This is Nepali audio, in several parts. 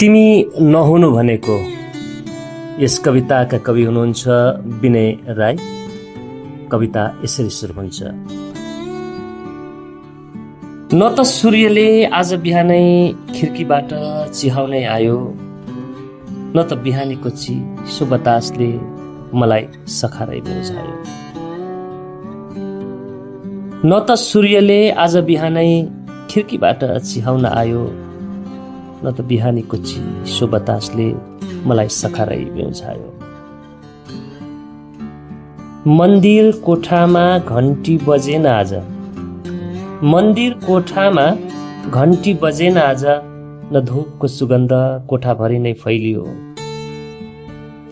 तिमी नहुनु भनेको। यस कविताका कवि हुनुहुन्छ विनय राई। कविता यसरी सुरु हुन्छ। न त सूर्यले आज बिहानै खिर्कीबाट चिहाउनै आयो, न त बिहानीको चिसो बतासले मलाई सखारै बुझायो। न त सूर्यले आज बिहानै खिर्कीबाट चिहाउन आयो, न त बिहानीको चिसो बतासले मलाई सखारै बुझायो। मन्दिर कोठामा घन्टी बजेन आज, मन्दिर कोठामा घन्टी बजेन आज, न धूपको सुगन्ध कोठाभरि नै फैलियो।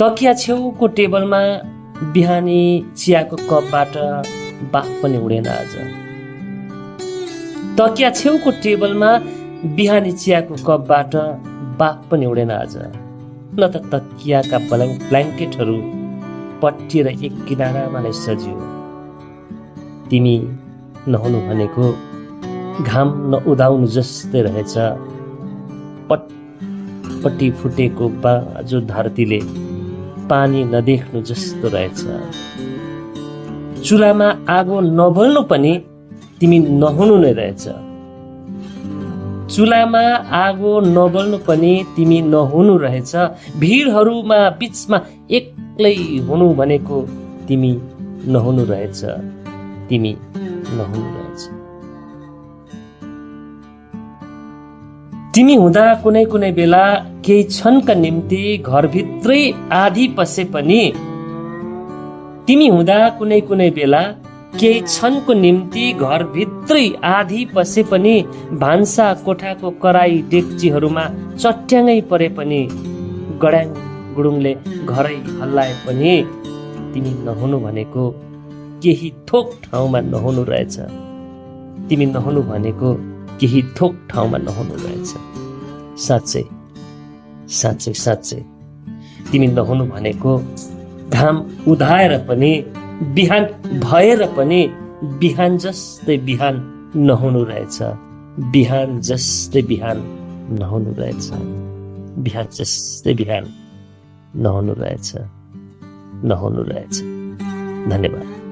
तकिया छेउको टेबलमा बिहानी चियाको कपबाट बाफ पनि उडेन आज। तकिया छेउको टेबलमा बिहानी चियाको कपबाट बाफ पनि उडेन आज। न त तकियाका ब्ल्याङ्केटहरू पट्टिएर एक किनारामा नै सजियो। तिमी नहुनु भनेको घाम नउदाउनु जस्तै रहेछ। पट्टि फुटेको बाजो धरतीले पानी नदेख्नु जस्तो रहेछ। चुलामा आगो नबल्नु पनि तिमी नहुनु नै रहेछ। चुलामा आगो नबल्नु पनि तिमी नहुनु रहेछ। भिडहरूमा बीचमा एक्लै हुनु भनेको तिमी नहुनु रहेछ। तिमी नहुनु रहेछ। तिमी हुँदा कुनै कुनै बेला केही क्षणका निम्ति घरभित्रै आधी पसे पनि, तिमी हुँदा कुनै कुनै बेला केही क्षणको निम्ति घरभित्रै आधी पसे पनि, भान्सा कोठाको कराई डेक्चीहरूमा चट्याङै परे पनि, गड्याङ गुडुङले घरै हल्लाए पनि, तिमी नहुनु भनेको केही थोक ठाउँमा नहुनु रहेछ। तिमी नहुनु भनेको केही थोक ठाउँमा नहुनु रहेछ। साँच्चै साँच्चै साँच्चै तिमी नहुनु भनेको घाम उधाएर पनि, बिहान भएर पनि बिहान जस्तै बिहान नहुनु रहेछ। बिहान जस्तै बिहान नहुनु रहेछ। बिहान जस्तै बिहान नहुनु रहेछ। नहुनु रहेछ। धन्यवाद।